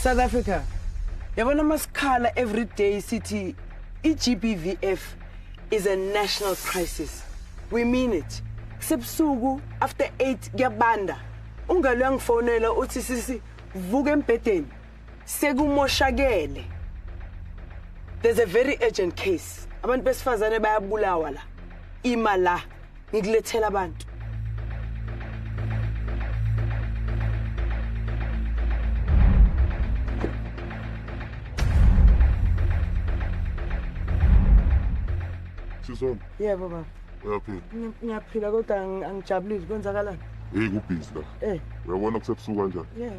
South Africa, yabona masikhala every day sithi i-GBVF is a national crisis. We mean it. Kusebusuku after 8 kuyabanda. Ungalo uyangifonela uthi sisi vuka embhedeni. Sekumoshakele. There's a very urgent case. Abantu besifazane bayabulawa la. Ima la ngikulethela abantu. Sisona. Yebo baba. Uyaphila? Ngiyaphila kodwa angijabulile kwenzakalani? Hey kubhizi la. Eh. Uyabona kusebusuku kanjani? Yebo.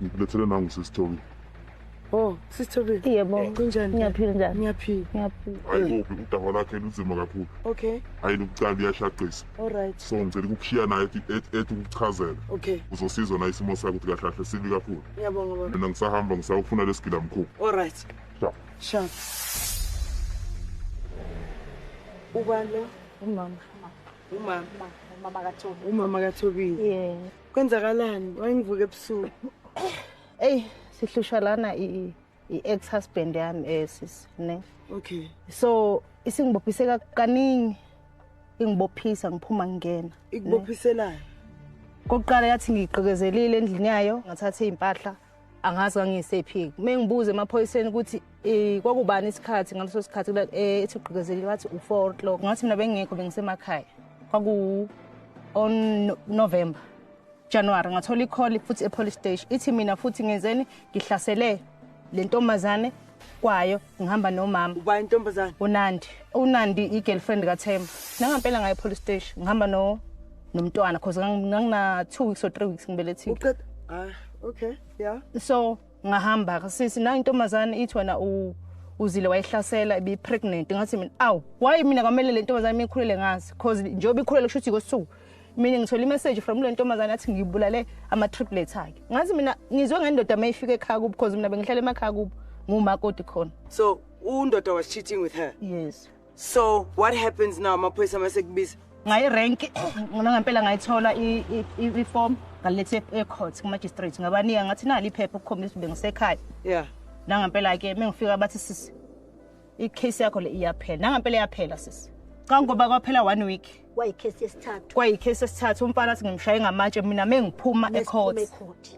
Ngikulethele nangu sisithobile. Oh, sisithobile. Yebo. Kunjani? Ngiyaphila njani? Ngiyaphila. Ngiyaphila. Hayi kuphi udaba lakhe lunzima kakhulu. Okay. Hayi lokuqala liyashaqisa. All right. So ngicela ukukushiya naye ethi ukuchazela. Okay. Uzosizwa naye isimo sakhe ukuthi kahle kahle sibi kakhulu. Ngiyabonga baba. Mina ngisahamba ngisayofuna lesigila mkhuba. All right. Sharp. Sharp. Ubani lo? Umama. Umama. Umama kaThobile. Umama kaThobile. Yeah. Kwenzakalani? Wayengivuka ebusuku. Ey, sihlushwa lana i ex husband yami sis ne. Okay. So isingibophise kaningi. Ingibophisa ngiphuma ngingena. Ikubophiselani? Kokuqala yathi ngiqekezelile endlini yayo, ngathatha izimpahla angazi ngangisephi. Mengibuza emaphoyiseni ukuthi kwakubani isikhathi ngaleso sikhathi ethi uqekezelile wathi u4 o'clock. Ngathi mina bengekho bengisemakhaya. Kwaku on November. January ngathola i-call futhi e-police station ithi mina futhi ngenzeni ngihlasele le ntombazane kwayo ngihamba nomama. Ubani intombazane? uNandi. uNandi i-girlfriend kaThemba. Nangampela ngaye e-police station ngihamba nomntwana because ngangina 2 weeks or 3 weeks ngibelethile. Uqeda? Ah, okay. Yeah. So ngahamba sisi na intombazane ithi wena uzile wayihlasela ibi pregnant. Ngathi mina aw why mina kwamele le ntombazane imikhulele ngazi because njengoba ikhulele kusho ukuthi kosuku mina ngithola imessage from le ntombazane athi ngibulale ama triplets akhe. Ngathi mina ngizwe ngendoda mayifika ekhaya kubo because mina bengihlala emakhaya kubo ngumakoti khona. So undoda was cheating with her. Yes. So what happens now amaphoyisa masekubiza? Ngayi rank ngempela ngayithola i form ngalethe e-court ku magistrate ngabanika ngathi nali iphepha ukukhombisa bengisekhaya. Yeah. Nangempela ke mengifika bathi sisi i-case yakho le iyaphela. Nangempela iyaphela sisi. Kangoba kwaphela 1 week. Kwayi-case yesithathu. Kwayi-case yesithathu umfana athi ngimshaye ngamatshe mina mengiphuma e-court.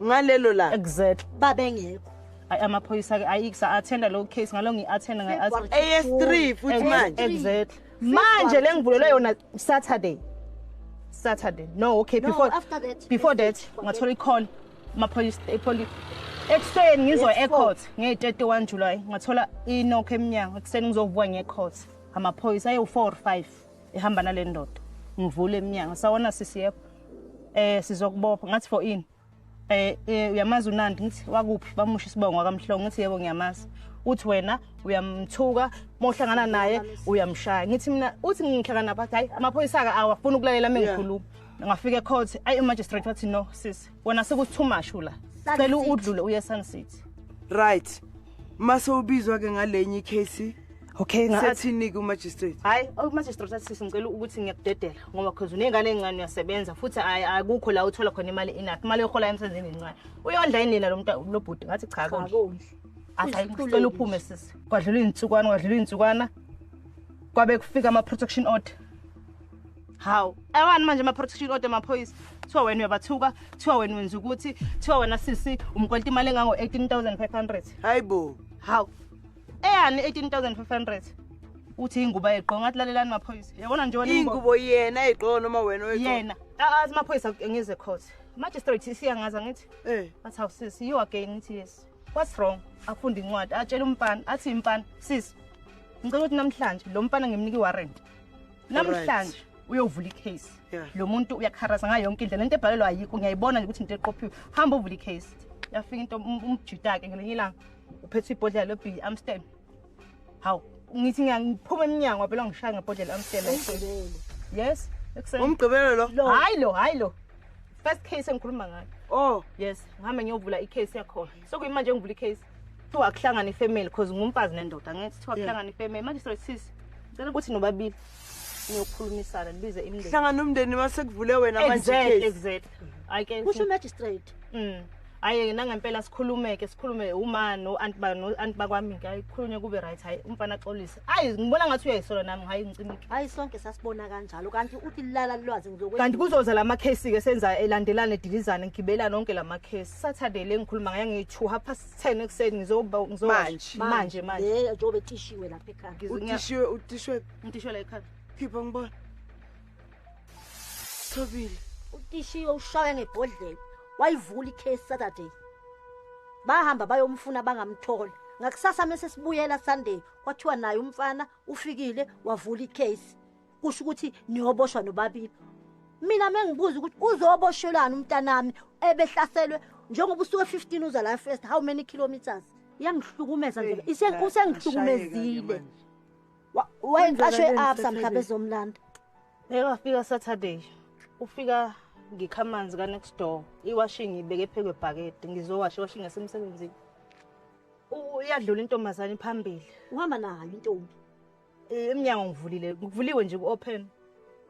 Ngalelo la. Exactly. Babengekho. Ay amaphoyisa ke ayiksa attenda lo case ngalo ngi-attenda ngayi AS3 futhi manje. Exactly. Manje lengivulelwe yona Saturday. Saturday. No, okay, No, before after that. Before that ngathola i-call amaphoyisa epolice. Ekuseni ngizoya e-court nge-31 July ngathola i-knock emnyango ekuseni ngizovuka nge-court. Amaphoyisa ayi-4 or 5 ehamba nale ndoda. Ngivule emnyango sawona sisi yebo. Sizokubopha ngathi for ini. Uyamazi uNandi ngithi wakuphi bamusha isibongo kaMhlongo ngithi yebo ngiyamazi. Uthi wena uyamthuka mohlangana naye uyamshaya. Ngithi mina uthi ngihlangana bathi hayi amaphoyisa aka awafuna ukulalela mengikhuluma. Ngafika ecourt ayi magistrate wathi no sis wena sekuthi too much la. Cela udlule uye Sun City. Right. Mase ubizwa ke ngalenye icase. Okay sethini ku magistrate? Hayi magistrate athi sisi ngicela ukuthi ngiyakudedela ngoba because unengane encane uyasebenza futhi akukho la uthola khona imali enough. Imali ohola emsebenzini incane. Uyondla yini lo muntu lo bhuti ngathi cha konje. Athi ngicela uphume sisi. Kwadlula izinsukwana kwabe kufika ama protection order. Hawu, awani manje ama protection order amaphoyisa. Kuthiwa wena uyabathuka, kuthiwa wena wenza ukuthi, kuthiwa wena sisi umkweleta imali engango 18,500. Hayibo. Hawu. Eyani 18,500. Uthi ingubo ayigqoka ngathi lalelani maphoyisa. Yabona nje wena ingubo yena ayigqoka noma wena oyigqoka. Yena. Azi maphoyisa ngize court. Magistrate isiyangaza ngithi. Bathi hawu sisi you again ngithi yes. What's wrong? Afunda incwadi athi umfana, athi imfana sisi. Ngicela ukuthi namhlanje lo mfana ngimnika iwarrant. Namhlanje uyovula icase. Lo muntu uyakharasa ngayo yonke indlela lento ebhalelwa ayikho ngiyayibona nje ukuthi into eqophiwe. Hamba uvula icase. Yafika into umjita ke ngelinye ilanga uphethe ibhodlela lobi Amstel. Hawu ngithi ngiyaphuma eminyango phela ngishaya ngebhodlela Amstel. Yes, ekuseni. Umgqibelo lo. Hayi lo. First case engikhuluma ngayo. Oh, yes, ngihambe ngiyovula icase yakhona. So kuyimanje ngivula icase. Kuthiwa kuhlangana ifamily because ngumfazi nendoda ngithi kuthiwa kuhlangana ifamily. Manje sorry sisi. Ngicela ukuthi nobabili niyokhulumisana nibize imindeni. Hlangana umndeni mase kuvule wena manje case. Exactly. Exactly. I can kusho magistrate. Hayi nangempela sikhulumeke sikhulume uma no anti ba no anti bakwami hayi khulunywe kube right hayi umfana axolise. Hayi ngibona ngathi uyayisola nami hayi ngicimike. Hayi sonke sasibona kanjalo kanti uthi lala lwazi ngizokwenza. Kanti kuzoza lama case ke senza elandelana edilizane ngigibela nonke lama case. Saturday le ngikhuluma ngaye ngiyi2 10:30 ekuseni ngizoba Manje. Manje manje. Le njengoba etishiwe lapha ekhaya. Utishiwe utishwe Ngitishwe la ekhaya. Khipha ngibona. Thobile. Utishiwe ushawe ngebhodlela. Wayivula icase Saturday. Bahamba bayomfuna bangamthola. Ngakusasa mase sibuyela Sunday kwathiwa naye umfana ufikile wavula icase. Kusho ukuthi niyoboshwa nobabili. Mina mengibuza ukuthi uzoboshelana umntanami ebehlaselwe njengoba usuke 15 uza la first how many kilometers? Iyangihlukumeza nje. Usengihlukumezile. Wayenqashwe absa mhlawumbe ezomlanda. Bekafika Saturday. Ufika ngikha amanzi ka next door. Iwashing ibeke phekwe bucket ngizowasha iwashing yasemsebenzini. Uyadlula intombazane phambili. Uhamba nayo intombi. Emnyango ngivulile, kuvuliwe nje ku-open.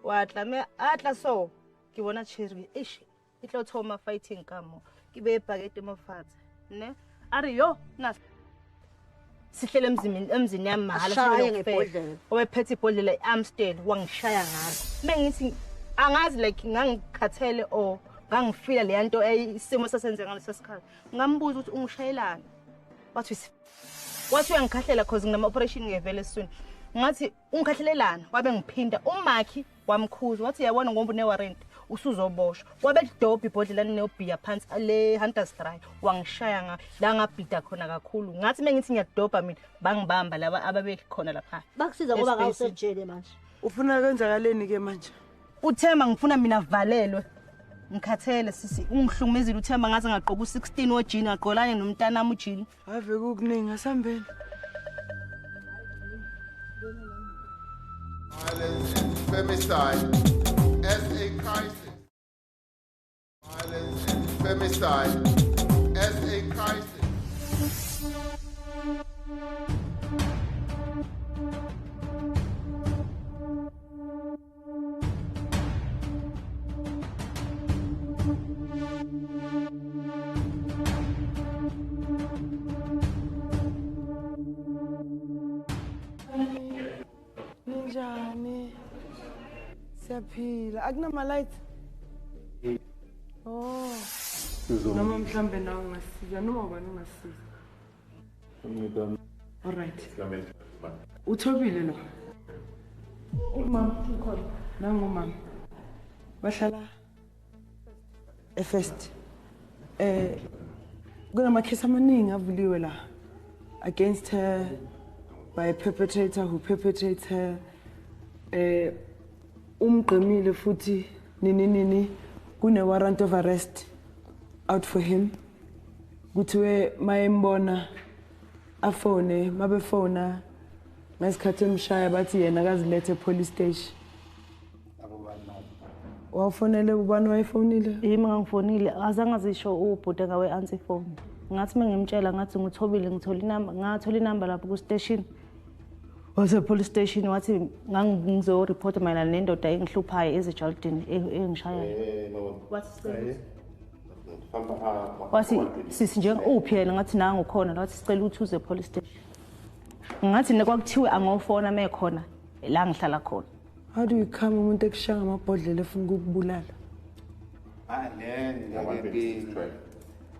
Watla me atla so ngibona cherry eish itlo thoma fighting kamo. Kibe bucket emafatha, ne? Ari yo nas sihlele emzini yami mahala Ashaye ngebhodlela. Obephethe ibhodlela iAmstel wangishaya ngalo. Mengithi angazi like ngangikhathele or ngangifila le nto isimo sasenze ngaleso sikhathi. Ngambuza ukuthi ungishayelani. Wathi wathi uyangikhahlela cause nginama operation ngevele soon. Ngathi ungikhahlelelana wabe ngiphinda umakhi wamkhuza wathi yabona ngoba une warrant usuzoboshwa. Wabe lidobha ibhodlela linobhiya phansi le Hunter's Dry wangishaya nga la ngabhida khona kakhulu. Ngathi mengithi ngiyadobha mina bangibamba laba ababekhona lapha. Bakusiza ngoba ngawusejele manje. Ufuna kwenzakaleni ke manje? Uthema ngifuna mina valelwe. Ngikhathele sisi ungihlukumezile uthema ngaze ngaqoka u16 wojini ngaqolanye nomntanami ujini. Ave kukuningi asambeni. Violence and femicide as a crisis. Violence and femicide as a crisis. Ninjani? Siyaphila. Akunama lights. Oh. Noma mhlambe nawe ungasiza noma ubani ungasiza. All right. Uthobile lo. Umama ukhona. Nangu mama. Bahlala eFirst. Kunamakhesi amaningi avuliwe la against her by a perpetrator who perpetrates her. Umgqemile futhi nini nini kune warrant of arrest out for him. Kuthiwe mayembona afone mabefona ngesikhathi emshaya bathi yena akazilethe police station. Wafonele ubani wayefonile? Yimi ngangifonile azange azisho ubhuti ngawe answer phone. Ngathi mengimtshela ngathi ngithobile ngithola inamba ngathola inamba lapho ku station. Wase police station wathi ngangizo report mayelana nendoda engihluphayo eziJardini engishayayo. Wathi sisi nje uphi yena ngathi nangu khona wathi sicela ukuthi uze police station. Ngathi nekwakuthiwe angofona mekhona la ngihlala khona. How do you come umuntu ekushaya ngamabhodlela efuna ukukubulala? Le ngeke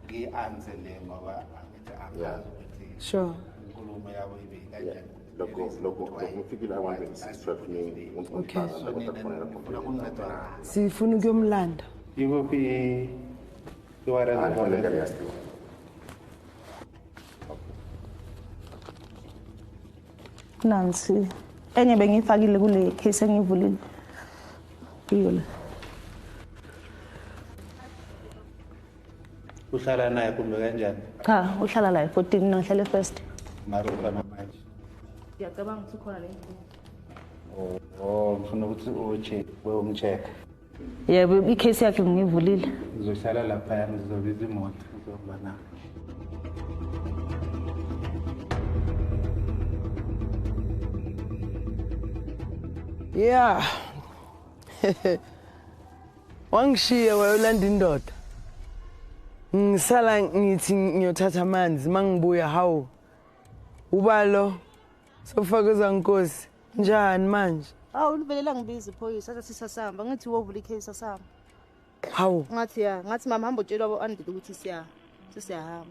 ngi-answer le ngoba angithi angazi ukuthi Sure. inkulumo yabo ibe kanjani. Okay. So nina nifuna ukuncedwa ngani? Sifuna ukuyomlanda. Ikuphi i-warrant of arrest? Nansi enye bengiyifakile kule case engivulile. Iyo le. Uhlala naye kumbe kanjani? Cha, uhlala la e14 mina ngihlala eFirst. Mara ukhona manje. Ngiyacabanga ukuthi ukhona le. Oh, ngifuna ukuthi ucheck, uyomcheck. Yebo, icase yakhe ngiyivulile. Ngizohlala lapha ngizobiza imoto ngizoba nayo. Yeah. Wangishiya wayolanda indoda. Ngisala ngithi ngiyothatha amanzi mangibuya hawu. Ubalo sofakuza Nkosi njani manje? Hawu livelela ngibiza iphoyisa athi sisasamba ngithi wovula icase asamba. Hawu. Ngathi ya, ngathi mama hamba utshela abo Andile ukuthi siyahamba.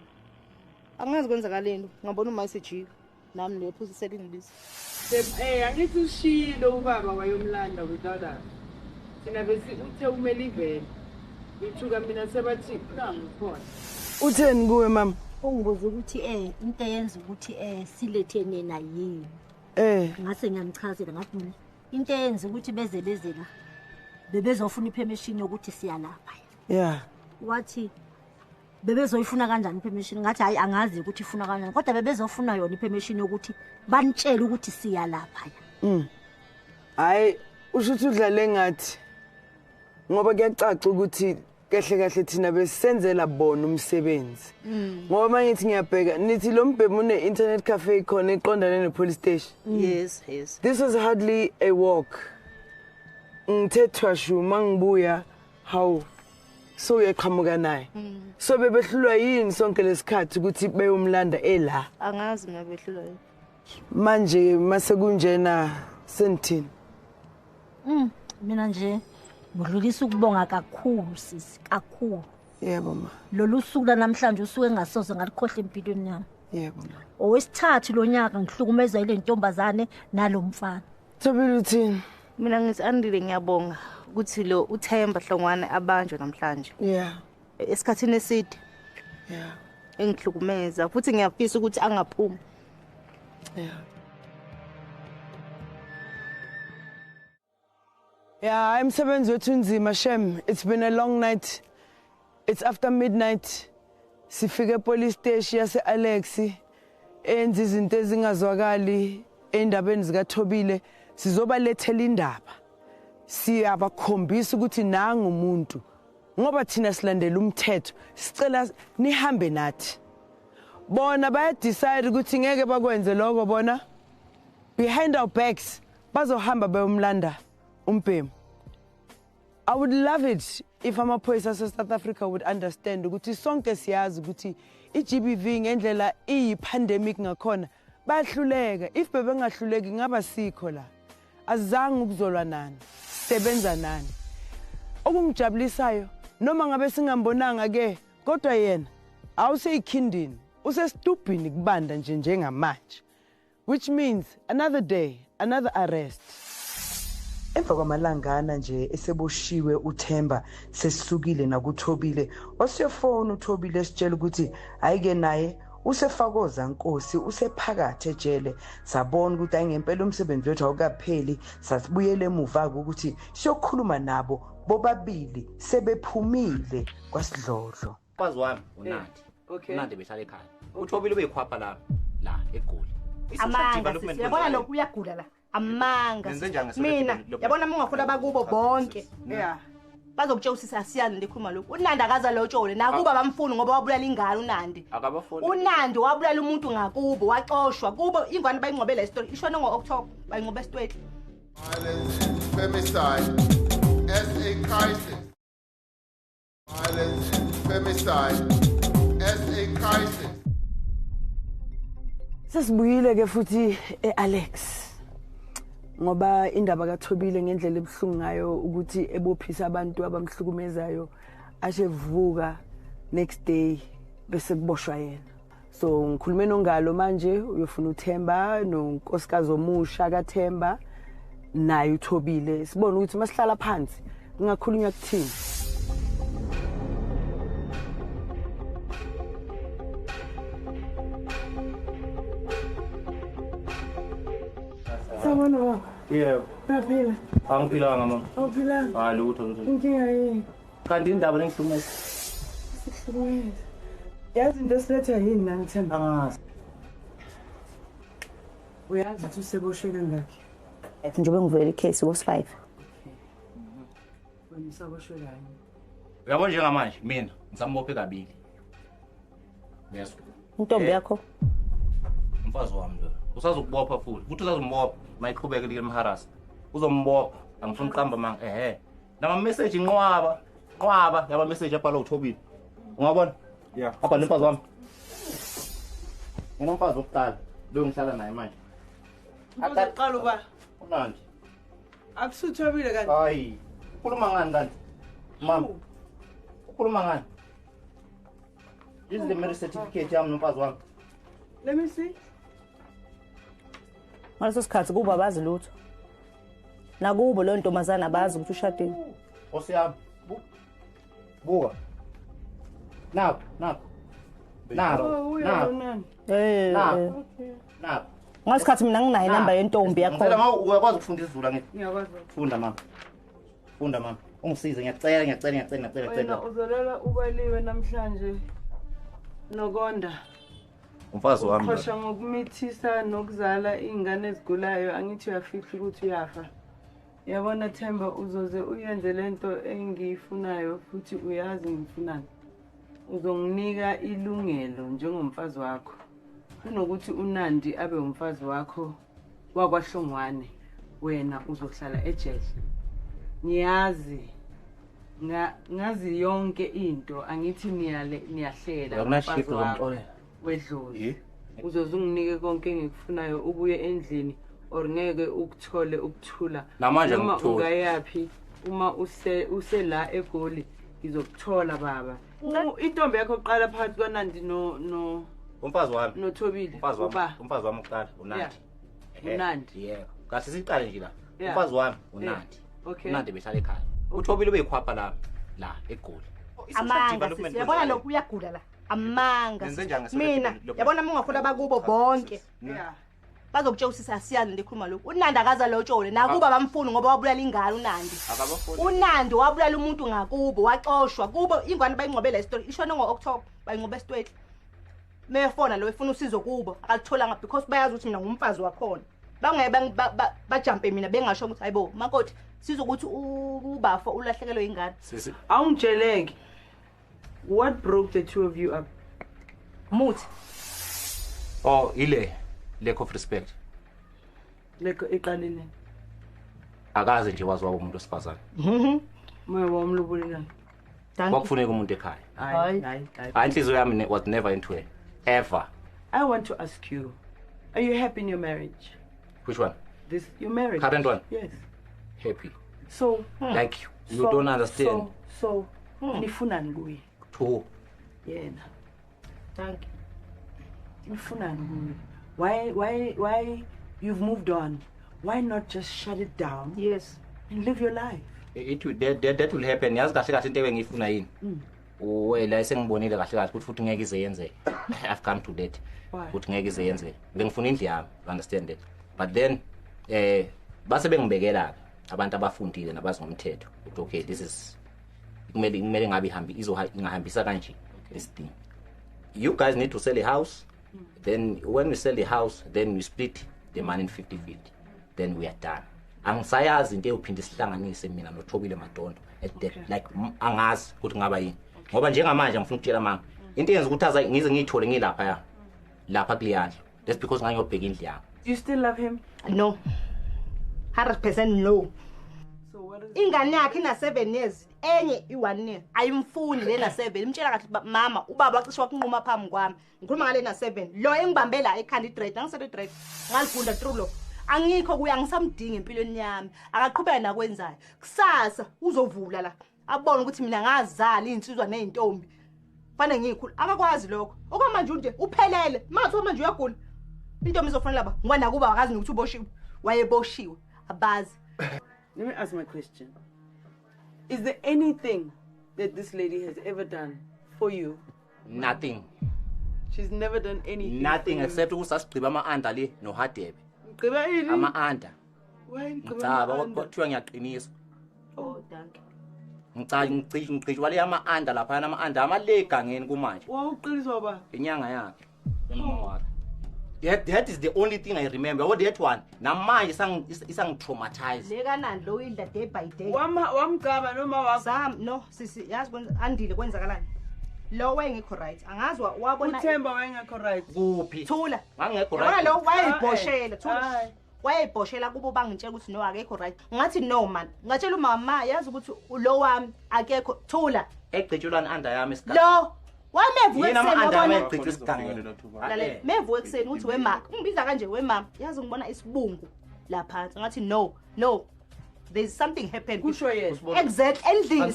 Angazi kwenzakaleni, ngabona uma isejika. Nami le phoyisa selingibiza. Angithi ushilo ubaba wayomlanda without us. Thina bese uthe kumele ivele. Ngithuka mina sebathi nangikhona. Utheni kuwe mama? Ungibuza ukuthi into eyenza ukuthi silethe nina yini. Ngase ngiyamchazela ngathi mina into eyenza ukuthi beze la bebezofuna ipermission yokuthi siyalapha. Yeah. Wathi bebezoyifuna kanjani ipermission? Ngathi hayi angazi ukuthi ifuna kanjani kodwa bebezofuna yona ipermission yokuthi banitshele ukuthi siyalapha. Hayi usho ukuthi udlale ngathi ngoba kuyacaca ukuthi kahle kahle thina besenzela bona umsebenzi. Ngoba mangithi ngiyabheka nithi lo mbhemu une internet cafe khona eqondane ne police station. Yes, yes. This was hardly a walk. Ngithe thwashu mangibuya hawu so uyaqhamuka naye. So bebehlulwa yini sonke lesikhathi ukuthi beyomlanda ela? Angazi mina behlulwa yini. Manje mase kunjena senithini? Mina nje ngidlulisa ukubonga kakhulu sisi, kakhulu. Yebo ma. Lolu suku namhlanje usuke engasoze ngalikhohle empilweni yami. Yebo ma. Owesithathu lo nyaka ngihlukumezwa ile ntombazane nalomfana. Thobile uthini? Mina ngithi Andile ngiyabonga ukuthi lo uThemba Hlongwane abanjwe namhlanje. Yeah. Esikhathini eside. Yeah. Engihlukumeza futhi ngiyafisa ukuthi angaphumi. Yeah. Yeah, umsebenzi wethu unzima shem. It's been a long night. It's after midnight. Sifike police station yase Alex enza izinto ezingazwakali endabeni zikaThobile. Sizobalethela indaba. Siyabakhombisa ukuthi nanga umuntu ngoba thina silandela umthetho. Sicela nihambe nathi. Bona baya decide ukuthi ngeke bakwenze lokho bona. Behind our backs bazohamba bayomlanda umbhemu. I would love it if amaphoyisa ase South Africa would understand ukuthi sonke siyazi ukuthi iGBV ngendlela iyi-pandemic ngakhona bayahluleka. If bebengahluleki ngaba sikho la. Azange ukuzolwa nani, sebenza nani. Okungijabulisayo noma ngabe singambonanga ke kodwa yena awuseyikhindini, usesitubhini kubanda nje njengamanje. Which means another day, another arrest. Emva kwamalangana nje eseboshiwe uThemba sesisukile nakuThobile wasiyofona uThobile esitshela ukuthi ayike naye usefakoza Nkosi usephakathi ejele. Sabona ukuthi ayingempela umsebenzi wethu awukapheli, sasibuyele emuva ukuthi siyokhuluma nabo bobabili sebephumile kwasidlodlo. Mfazi wami uNandi. Okay. uNandi behlala ekhaya. uThobile ubeyikhwapha la eGoli. Amanga sisi, yabona lokhu uyagula la. Amanga. Mina yabona uma ungakhola bakubo bonke. Yeah. Bazokutshela usisi asiyani ndikhuluma lokhu. uNandi akaza lotshole nakuba bamfuni ngoba wabulala ingane uNandi. Akabafuni. uNandi wabulala umuntu ngakubo waxoshwa kubo ingane bayingqobela isitori. Ishona ngo-October bayingqobe esitwethu. Violence, femicide as a crisis. Violence, femicide as a crisis. Sesibuyile ke futhi eAlex. Ngoba indaba kaThobile ngendlela ebuhlungu ngayo ukuthi ebophisa abantu abamhlukumezayo ashe vuka next day bese kuboshwa yena. So ngikhulume nongalo manje uyofuna uThemba nonkosikazi omusha kaThemba naye uThobile sibone ukuthi masihlala phansi kungakhulunywa kuthini. Sawubona baba. Yebo. Uyaphila? Angiphilanga mama. Awuphilanga? Hayi lutho lutho. Inkinga yini? Kanti indaba lengihlukumeza. Sikuhlukumeza. Yazi into esiletha yini la Themba? Angazi. Uyazi ukuthi useboshwe kangaki? Njengoba ngivulele icase was 5. Wena usaboshwe kanye. Uyabona njengamanje mina ngisambophe kabili. Yes. Intombi yakho? Umfazi wami lo. Usazokubopha futhi. Futhi usazombopha mayiqhubeke limharasa. Uzombopha. Angifuni uqamba manga ehe. Nama message inqwaba. Nqwaba yaba message abhalwa uThobile. Ungabona? Yeah. Apha nomfazi wami. Nginomfazi wokuqala lo ngihlala naye manje. Uzoqala uba uNandi. Akusuthobile kanti. Hayi. Ukhuluma ngani kanti? Mama. Ukhuluma ngani? This is the marriage certificate yami nomfazi wami. Let me see. Ngaleso sikhathi kuba abazi lutho. Nakubo lo ntombazana abazi ukuthi ushadile. Nkosi yami. Buka. Nakho, nakho. Nakho. Nakho. Eh. Nakho. Nakho. Ngasikhathi mina nginayo inamba yentombi yakho. Ngicela ma uyakwazi ukufunda isiZulu angithi? Ngiyakwazi. Funda mama. Funda mama. Ungisize ngiyacela ngiyacela ngiyacela ngiyacela. Wena uzolela ubaliwe namhlanje. Nokonda. Umfazi wami. Uqhosha ngokumithisa nokuzala ingane ezigulayo angithi uyafihla ukuthi uyafa. Yabona Themba uzoze uyenze lento engiyifunayo futhi uyazi ngifunani. Uzonginika ilungelo njengomfazi wakho. Kunokuthi uNandi abe umfazi wakho wakwaHlongwane, wena uzohlala ejele. Ngiyazi ngazi yonke into angithi niyahlela umfazi wakho wedlozi. Uzoze unginike konke engikufunayo ubuye endlini or ngeke ukuthole ukuthula. Namanje ngikuthole. Ungayapi uma usela eGoli ngizokuthola baba. Intombi yakho oqala phakathi kwaNandi no umfazi wami noThobile. Umfazi wami uqala uNandi. UNandi. Yebo. Kahle siqale nje la. Umfazi wami uNandi. Okay. uNandi behlala ekhaya. uThobile ubeyikhwapha la eGoli. Amanga sisi, yabona lokhu uyagula la. Amanga. Mina yabona uma ungakhola bakubo bonke. Yeah. Bazokutshela usisi asiyani ndikhuluma lokhu. uNandi akaza lotshole nakuba bamfuni ngoba wabulala ingane uNandi. uNandi wabulala umuntu ngakubo waxoshwa kubo ingane bayingcwabela isitori ishone ngo-October bayingcwaba esitwethu. Mefona lo efuna usizo kubo akalitholanga because bayazi ukuthi mina ngumfazi wakhona. Bangeke bajumpe mina bengasho ukuthi hayibo makoti sizokuthi ubafo ulahlekelwe ingane. Sisi awungitsheleke. What broke the two of you up? Muthi. Oh ile lack of respect. Leko iqalile. Akaze nje waziwa umuntu osifazane. Moya wamlobolelana. Kwakufuneka umuntu ekhaya. Hayi hayi. Inhliziyo yami was never into her ever. I want to ask you, are you happy in your marriage? Which one? This your marriage. Current one? Yes. Happy. So like you don't understand. So nifunani kuye? To yena. Thank you. Nifunani kuye? Why you've moved on? Why not just shut it down? Yes. And live your life. It will that will happen. Yazi kahle kahle into engifuna yini? Wela sengibonile kahle kahle ukuthi futhi ngeke ize yenzeke. I've come to that. Ukuthi ngeke ize yenzeke. Bengifuna indlu yami, you understand it. But then base bengibekela abantu abafundile nabazi ngomthetho ukuthi okay this is kumele ngabe ihambi ingahambisa kanje this thing. You guys need to sell a house. Then when we sell the house, then we split the money in 50-50. Then we are done. Angisayazi into eyophinde sihlanganise mina noThobile Madondo at that like angazi ukuthi ngaba yini. Ngoba njengamanje ngifuna ukutshela mama. Into eyenza ukuthi aza ngize ngiyithole ngilapha ya. Lapha kuleyandlu. That's because ngangiyobheka indlu yami. Do you still love him? No. 100% no. So what is ingane yakhe ina 7 years enye i1 year ayimfuni lena 7 imtshela kahle mama ubaba wacishe wakunquma phambi kwami ngikhuluma ngale na 7 lo engibambela ekhanda idread angisele dread ngaligunda through lo angikho kuya ngisamdinga empilweni yami akaqhubeka nakwenzayo kusasa uzovula la abone ukuthi mina ngazala insizwa nezintombi fanele ngikhulu akakwazi lokho okwamanje nje uphelele mathiwa manje uyagula intombi izofanele laba ngoba nakuba akazi nokuthi uboshiwe wayeboshiwe abazi. Let me ask my question. Is there anything that this lady has ever done for you? Nothing. She's never done anything. Nothing except ukusasigqiba ama-anda le noHadebe. Ngigqiba ini? Ama-anda. Why ngigqiba ama-anda? Kuthiwa ngiyaqinisa. Oh, thank you. Ngicitshwa le ama-anda laphayana ama-anda amale egangeni kumanje. Wawuqiniswa ba? Inyanga yakhe. Umama wakhe. That is the only thing I remember. What that one? Namanje isangi-traumatize. Leka Nandi lo idla day by day. Wamgcaba noma wakho? Sam no sisi yazi andile kwenzakalani. Lo wayengekho right. Angazi wabona uThemba wayengekho right. Kuphi? Thula. Wangekho right. Yabona lo wayeyibhoshela, thula. Wayeyibhoshela kubo bangitshela ukuthi no akekho right. Ngathi no man. Ngatshela umama yazi ukuthi lo wami akekho. Thula. Egqitshulana under yami isikhathi. Lo Wamevuka Yini ekuseni ama-under wabona amayigqithi esigangeni? Lalela, mevuka ekuseni uthi wema, ungibiza kanje wemama, yazi ngibona isibungu la phansi. Ngathi no, no. There's something happened. Kusho yena. Exact endlini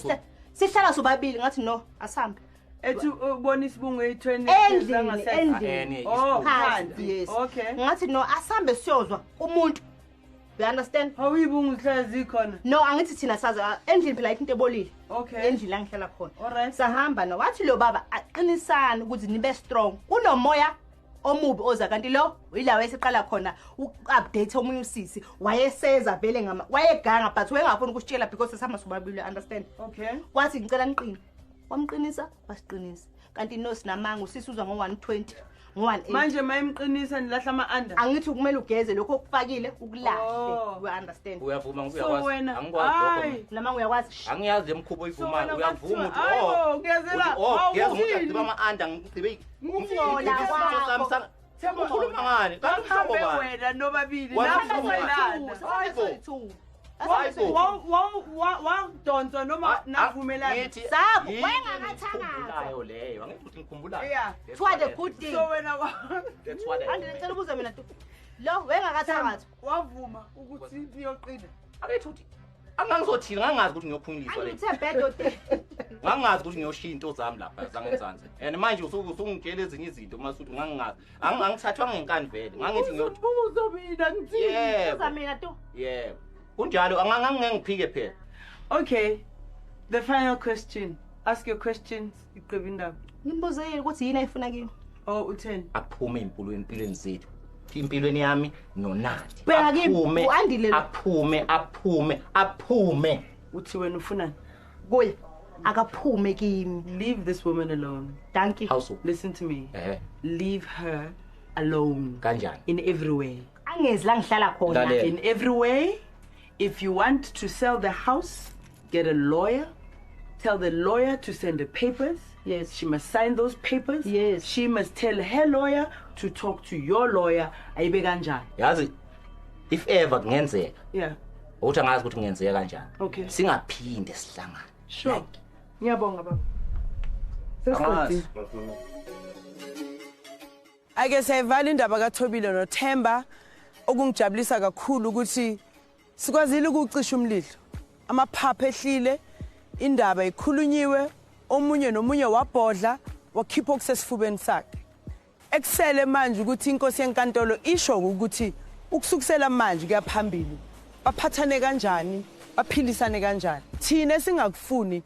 sihlala sobabili ngathi no, asambe. Ethi ubona isibungu eyithweni Endlini, endlini. Oh, Phansi, phansi. yes. Okay. Ngathi no, asambe siyozwa umuntu. You understand? Awuyibungu zihlala zikhona. No, angithi thina sazi endlini phela into ebolile. Okay. Endlini la ngihlala khona. Alright. Sahamba no wathi lo baba aqinisane ukuthi nibe strong. Kunomoya omubi oza kanti lo yilawo esiqala khona uupdate omunye usisi wayeseza vele ngama wayeganga but wayengafuni ukusitshela because sesihamba sobabili, you understand? Okay. Wathi ngicela niqine. Wamqinisa, wasiqinisa. Kanti no sinamanga usisi uzwa ngo120, ngo180. Manje mayimqinisa nilahla ama-under. Angithi kumele ugeze lokho okufakile ukulahle. Oh. You understand? Uyavuma So uyakwazi. wena Angikwazi lokho. hayi. Namanga uyakwazi. Shh. Angiyazi lemkhubo oyivumayo wena uyavuma kwathiwa, uthi oh. hayibo, kuyazela, Uthi, oh, hawu, geza umuntu uthini? agqibe ama-under ngigqibe Ukungcola kwakho. Themba, Ukhuluma ngani? Kanti umhlobo Bahambe bani? wena nobabili Wena Sihamba umhlobo navumelana. bani? soyi-two. Hayibo. Sihamba soyi-two. Wadonswa noma navumelana. Ngithi, Sabo, yini wayengakathakathi. engikhumbulayo leyo angithi ukuthi ngikhumbulayo. Yeah. That's Kuthiwa what the I- good thing. So wena That's what I- Andi ngicela ubuze mina tu. Lo wayengakathakathi. wavuma ukuthi niyoqina. Angithi uthi angangizothini ngangazi ukuthi ngiyophunyuliswa le. Angithe bad othi. Ngangazi ukuthi ngiyoshiya into zami lapha zangenzansi. And manje usuke usungitshela ezinye izinto mase uthi ngangingazi. Angithathwa ngenkani vele. Ngangithi ngiyothi Ubuzo mina ngithini? yebo. Buza mina tu. Yebo. Kunjalo angangeke ngiphike phela. Okay. The final question. Ask your questions. Igqiba indaba. Ngimbuzile ukuthi yini ayifuna kimi. Oh, utheni? Aphume impilo empilweni zethu. Impilweni yami noNandi. Bheka kimi, Aphume, u-Andile lo. Aphume, aphume, aphume. Uthi wena ufunani? Kuye akaphume kimi. Leave this woman alone. Thank you. House. Listen to me. Eh, Leave her alone. kanjani? In every way. Angezi la ngihlala khona. Lalela. In every way. If you want to sell the house, get a lawyer. Tell the lawyer to send the papers. Yes. She must sign those papers. Yes. She must tell her lawyer to talk to your lawyer. Ayibe kanjani? Yazi if ever kungenzeka Yeah. ukuthi angazi ukuthi kungenzeka kanjani. Okay. Singaphinde sihlangane. Sure. Ngiyabonga baba. Angazi. Sesiqedile. Ake siyayivala indaba kaThobile noThemba okungijabulisa kakhulu ukuthi sikwazile ukucisha umlilo. Amaphaphu ehlile, indaba ikhulunyiwe, omunye nomunye wabhodla wakhipha okusesifubeni sakhe. Ekusele manje ukuthi inkosi yenkantolo isho ukuthi ukusukusela manje kuya phambili baphathane kanjani, baphilisane kanjani. Thina singakufuni